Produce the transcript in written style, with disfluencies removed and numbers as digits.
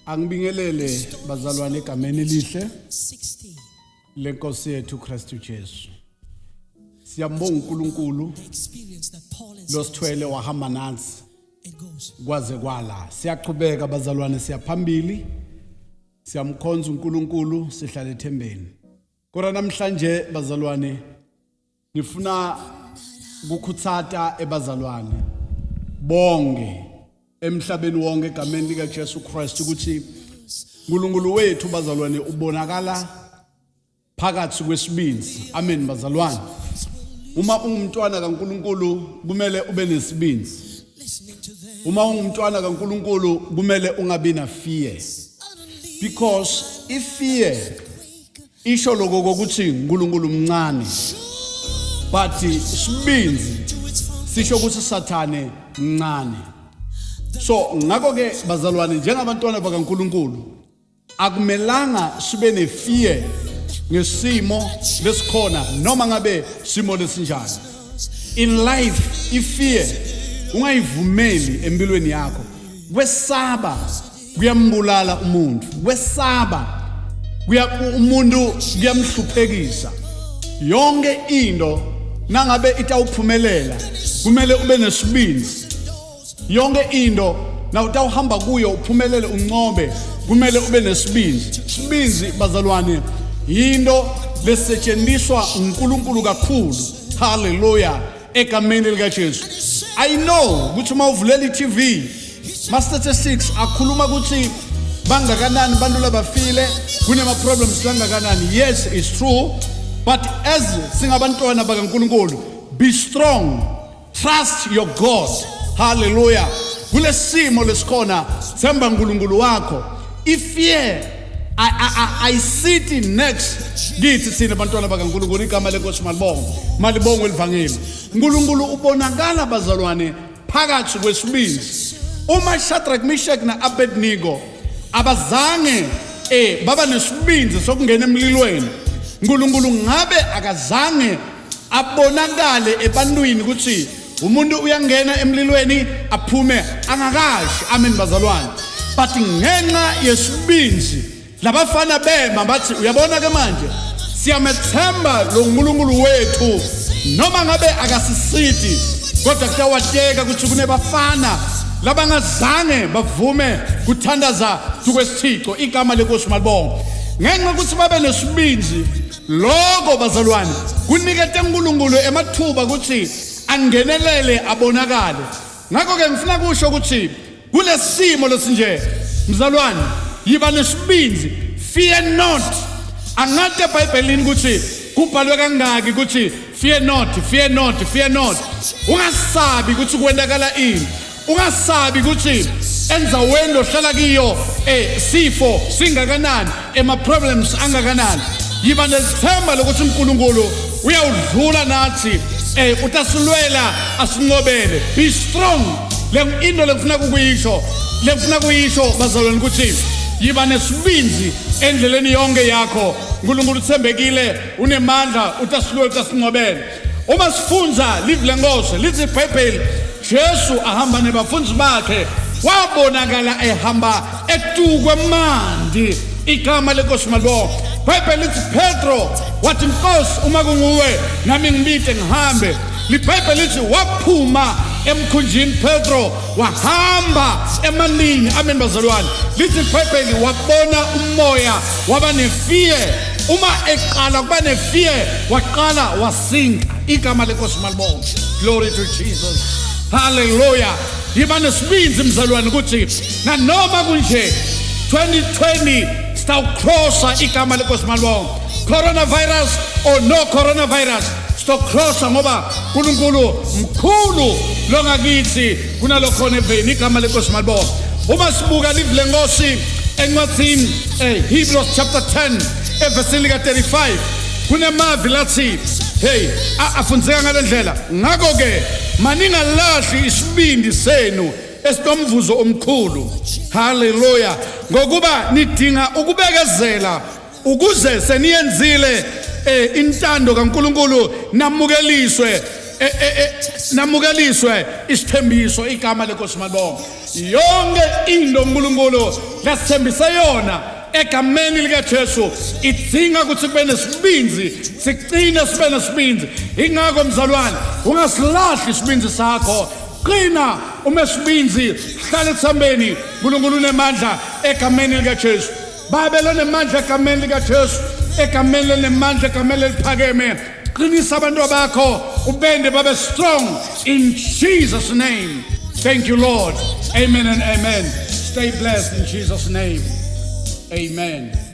Angibingelele bazalwane egameni elihle 16. lenkosi yethu Kristu Jesu. Siyambonga uNkulunkulu The experience that Paul and Silas losithwele wahamba nathi it goes. kwaze kwala. Siyaqhubeka bazalwane siyaphambili. Siyamkhonza uNkulunkulu sihlale ethembeni. Kodwa namhlanje bazalwane ngifuna ukukhuthata ebazalwane bonke emhlabeni wonke egameni lika Jesu Christ ukuthi uNkulunkulu wethu bazalwane ubonakala phakathi kwesibindi. Amen bazalwane. Uma ungumntwana kaNkulunkulu kumele ube nesibindi. Listening to them Uma ungumntwana kaNkulunkulu kumele ungabi na fear suddenly because ifear isho lokho kokuthi uNkulunkulu mncane but isibindi to its foundation. sisho ukuthi sathane mncane. So ngakho ke bazalwane njengabantwana bakaNkulunkulu akumelanga sibe nefear ngesimo lesikhona noma ngabe simo lesinjani. In life ifear ungayivumeli empilweni yakho. Kwesaba kuyambulala umuntu. Kwesaba kuya umuntu kuyamhluphekisa. Yonke into nangabe itawuphumelela kumele ube nesibindi. Yonke into na utawuhamba kuyo uphumelele uncobe kumele ube nesibindi. Isibindi bazalwane yinto lesetshenziswa uNkulunkulu kakhulu. Hallelujah, egameni lika Jesu. I know ukuthi uma uvulela iTV ma statistics akhuluma ukuthi bangakanani abantu labafile kunema problems langakanani. Yes, it's true, but as singabantwana bakaNkulunkulu, be strong, trust your God. Hallelujah. Kulesimo lesikhona themba uNkulunkulu wakho. Ifear ayisithi next kithi thina bantwana bakaNkulunkulu. Igama lenkosi malibongo, malibongo elivangeli. uNkulunkulu ubonakala bazalwane phakathi kwesibindi. Uma Shadrach, Meshach na Abednego abazange baba nesibindi sokungena emlilweni, uNkulunkulu ngabe akazange abonakale ebantwini ukuthi umuntu uyangena emlilweni aphume angakashi. Amen bazalwane. But ngenxa yesibindi labafana bema bathi uyabona ke manje siyamethemba lo nkulunkulu wethu noma ngabe akasisiti, kodwa kuyawateka ukuthi kunebafana labangazange bavume kuthandaza tukwesithixo. Igama lenkosi malibongo. Ngenxa ukuthi babe nesibindi lokho bazalwane kunikete uNkulunkulu emathuba ukuthi angenelele abonakale. Ngakho ke ngifuna kusho ukuthi kulesimo lesinje mzalwane yiba nesibindi, fear not. Angate eBhayibhelini ukuthi kubhalwe kangaki ukuthi fear not, fear not, fear not. Ungasabi ukuthi kwentakala ini, ungasabi ukuthi endzaweni lohlala kiyo sifo singakanani, ema problems angakanani. Yiba nesithemba lokuthi uNkulunkulu uyawudlula nathi, utasilwela asinqobele. Be strong. Le into lengifuna kukuyisho, lengifuna kuyisho bazalwane ukuthi yiba nesibindi endleleni yonke yakho. uNkulunkulu uthembekile, unemandla, utasilwela, utasinqobela. Uma sifunza live lenkosi lithi iBhayibheli Jesu ahamba nebafundi bakhe wabonakala ehamba etukwe mandi. Igama lenkosi malibongo. Bhayibheli lithi Petro wathi Nkosi uma kunguwe nami ngibite ngihambe. LiBhayibheli lithi waphuma emkhunjini Petro wahamba emanini. Amen bazalwane. Lithi iBhayibheli wabona umoya waba nefear. Uma eqala kuba nefear waqala wasinka. Igama lenkosi malibongo. Glory to Jesus. Hallelujah. Yiba nesibindi mzalwane ukuthi nanoma kunje 2020 sitawucrossa. Igama lenkosi malibongo. Coronavirus or no coronavirus, sitawucrossa ngoba uNkulunkulu mkhulu longakithi kunalokhona eveni. Igama lenkosi malibongo. Uma sibuka live lenkosi encwadzini Hebrews chapter 10 evesini lika 35 kunemavi lathi hey afundzeka ngale ndlela: ngakho ke maningalahli isibindi senu esinomvuzo omkhulu. Haleluya. Ngokuba nidinga ukubekezela ukuze seniyenzile intando kaNkuluNkulu namukeliswe. e- e- e- namukeliswe isithembiso. Igama lenkosi malibonga. Yonke into uNkulunkulu lasithembise yona egameni likaJesu idzinga ukuthi kube nesibinzi, sicine sibe nesibinzi. Ingakho mzalwane, ungasilahli isibinzi sakho. Qina uma esibinzi, hlala ethembeni. uNkulunkulu unemandla egameni likaJesu. Babe lonemandla, egameni likaJesu, egameni lenemandla, egameni leliphakeme, qinisa abantu bakho, ubende babe strong in Jesus' name. Thank you, Lord. Amen and amen. Stay blessed in Jesus' name. Amen.